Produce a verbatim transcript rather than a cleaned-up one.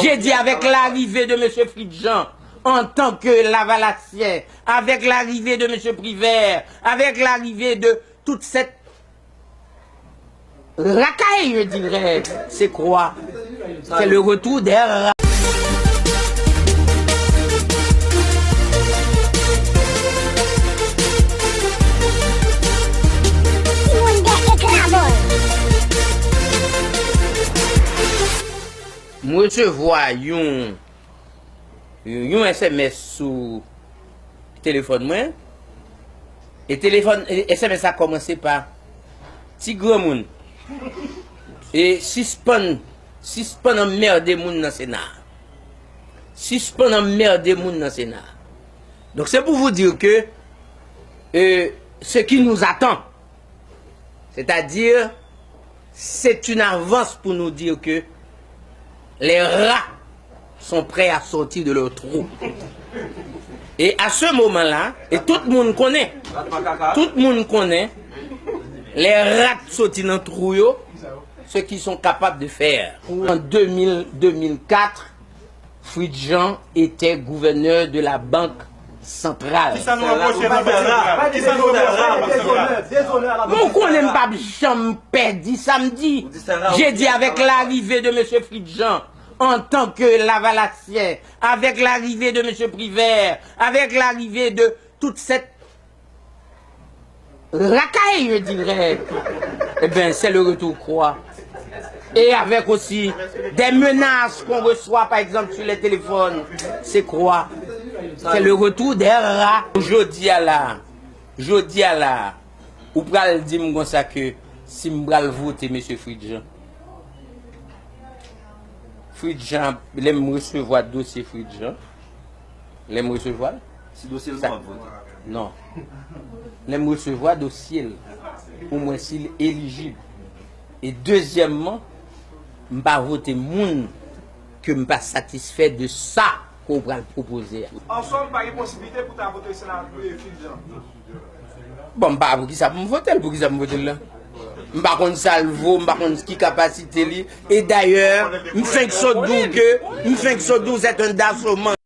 J'ai dit, avec l'arrivée de Monsieur Fritjean en tant que Lavalasyen, avec l'arrivée de Monsieur Privert, avec l'arrivée de toute cette racaille, je dirais, c'est quoi? C'est le retour des ra- M resevwa yon, yon S M S sou telefòn mwen. E telefòn, e S M S la kòmanse pa: "Ti granmoun, e sispann, sispann anmède moun nan Sena. Sispann anmède moun nan Sena." Donc, c'est pour vous dire que, euh, ce qui nous attend, c'est-à-dire, c'est une avance pour nous dire que les rats sont prêts à sortir de leur trou. Et à ce moment-là, et tout moun konnen, tout moun konnen, les rats soti nan trou yo, ce qu'ils sont capables de faire. En deux mille, deux mille quatre, Fritjean était gouverneur de la Banque Centrale. Kisa nou repwoche nan Bank Santral? Kisa nou repwoche nan Bank Santral? Mwen konnen m p ap janm pèdi sa m di. J'ai dit, avec l'arrivée de Monsieur Fritjean en tant que Lavalasyen, avec l'arrivée de Monsieur Privert, avec l'arrivée de toute cette racaille, je dirais, eh ben, c'est le retour quoi? Et avec aussi des menaces qu'on reçoit, par exemple, sur les téléphones. C'est quoi? C'est le retour des rats. Jodi a la, jodi a la, ou pral di m konsa ke si m pral vote Mesye Fritjean, Fritjean, lè m resevwa dosye Fritjean, lè m resevwa l, si dosye l sa, non, ap vote. Non. Lè m resevwa dosye l, pou mwen si l elijib. E dezyèmman, m pa vote moun ke m pa satisfè de sa ke w pral pwopoze a. An sòm, pa gen posiblite pou ta vote Sena, eh, Fritjean. Bon, m pa, poukisa pou m vote l? Poukisa pou m vote l la? M pa konn sa l vo, m pa konn ki kapasite li. E dayè, m fenk sot di w ke, m fenk sot di w c'est un dasoman.